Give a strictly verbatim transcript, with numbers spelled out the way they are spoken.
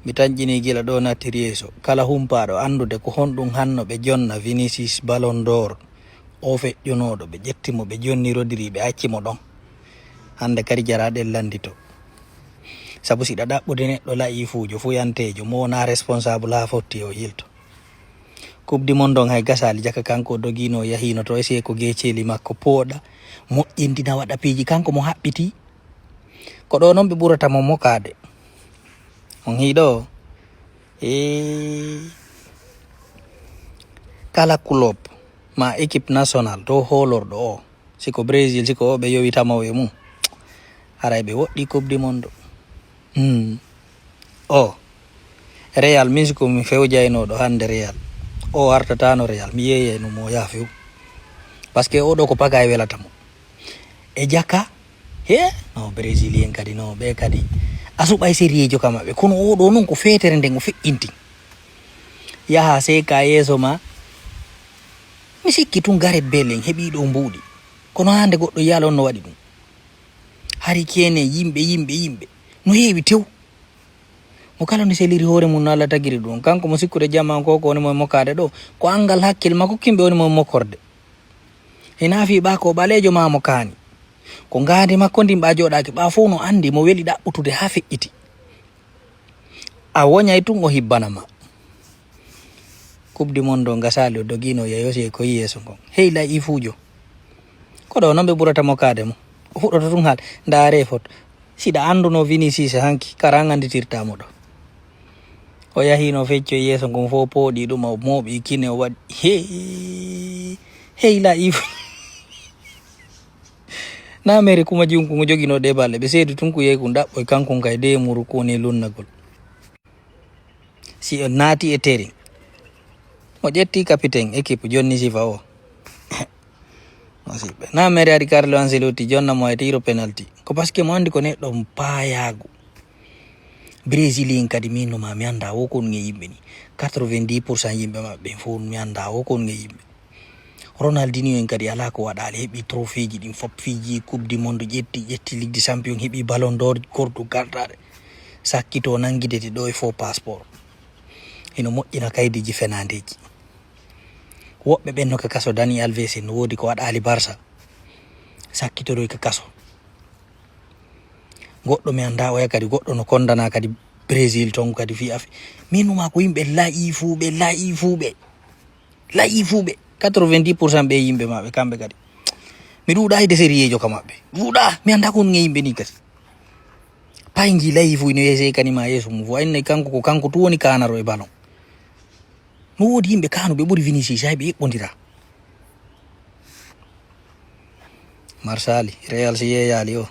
Mi taƴƴinii gila ɗo nattiri yeeso. Kala humpaaɗo anndude ko honɗum hanno ɓe jonna Vinicius Ballon d'Or, o feƴƴunooɗo, ɓe ƴetti mo, ɓe jonni Rodri, ɓe acci mo ɗon. Hannde kadi jaraa ɗen lanndito. Sabu si ɗa ɗaɓɓude neɗɗo la'iifuujo, fuyanteejo, mo wonaa responsable haa fotti o yilto. Coupe du monde on hay gasaali, jaka kanko o dogiino, o yahiino to, ese ko geeceeli makko pooɗa, moƴƴintina, waɗa piiji, kanko mo haɓɓitii. Ko ɗo non ɓe ɓurata mo mokaade. On hiiɗo? E kala club ma équipe nationale to hoolorɗo o, si ko Brésil, si ko o ɓe yowitama o e mum, haray ɓe woɗɗi Coupe du Monde. Hmm. O Real, min si ko mi fewjaynooɗo hannde Real, o artataano Real, mi yeeyayno mo o yaha few. Parce que oɗo ko pagay welata mo. E jaka, he, no Brésilien kadi, no ɓe kadi. A suɓay sérieuxjo ka maɓɓe, kono oɗo non ko feetere nden o feƴƴinti. Yaha seeka yeeso ma. Mi sikki tun Gareth Bale en heɓi ɗo mbuuɗi. Kono hannde goɗɗo yiyal on no waɗi ɗum. Hari Kane, yimɓe, yimɓe, yimɓe. No heewi tew. Mo kala no seliri hoore mum no Allah tagiri ɗum. Kanko mo sikkude jam an ko, ko woni mo e mokkaade ɗo. Ko anngal hakkil makko kimɓe woni mo e mokkorde. Hina fii ɓa ko ɓaleejo ma mo kaani. Ko ngaandi makko ndin ɓa jooɗaaki ɓa fof no anndi mo weli ɗaɓɓutude haa feƴƴiti. A woñay tun o hibbana ma. Coupe du monde o gasaali o dogiino yeeyosi e koyi yeeso ngon. Hey la'iifuujo. Ko ɗo non ɓe ɓurata mo kaade mo. O fuɗɗoto tun haal. Ndaare foto. Siɗa annduno Vinicius hanki, kara an annditirta mo ɗo. O yahiino fecco yeeso ngon fof pooɗi ɗum, o mooɓi kine, o waɗi. Hey, hey la'iifu. Na mere kuma junku ngo jogino ɗe balle. Ɓe seedi tun ku yehi kun ɗaɓɓoy kankun kay de muru ko woni lunnagol. Si o naati e teri. Mo ƴetti capitaine équipe jonni sifa o. Musiɓɓe. Na mere ari Carlo Ancelotti jonna mo e tiro penalty. Ko parce que mo anndi ko neɗɗo paayaagu. Brésilien kadi min no ma mi annda o kon nge yimɓe ni. Quatre-vingt-dix pour cent yimɓe maɓɓe fof mi annda o kon nge yimɓe. Ronaldinho en kadi alaa ko waɗaali, heɓi trophée ji ɗin fop, Fiji, Coupe du Monde, ƴetti, ƴetti Ligue des Champions, heɓi Ballon d'Or, gordu gardaɗe. Sakkito nanngidete ɗo e faux passeport. Hino moƴƴina kaydiiji fenaandeeji. Woɓɓe ɓen no ka kaso, Dani Alves en no woodi ko waɗaali Barça. Sakkitoɗo ka kaso. Goɗɗo mi annda oya kadi, goɗɗo no kondana kadi Brésil ton kadi fii afi. Min numa ko yimɓe la'iifuuɓe, la'iifuuɓe. La'iifuuɓe. Quatre-vingt-dix pour cent ɓe yimɓe maɓɓe kamɓe kadi. Mi ɗuuɗa hayde sérieuxjo ka maɓɓe. Ɗuuɗa, mi annda ko woni e yimɓe ni kadi. Pay nji la'iifu ino yeese kani ma yeeso mum. Fo aynay kanko ko kanko tu woni kanaro e ballon. No woodi yimɓe kanuɓe ɓuri Vinicius hay ɓe eɓɓondira. Marsali, Real si yeeyaali o.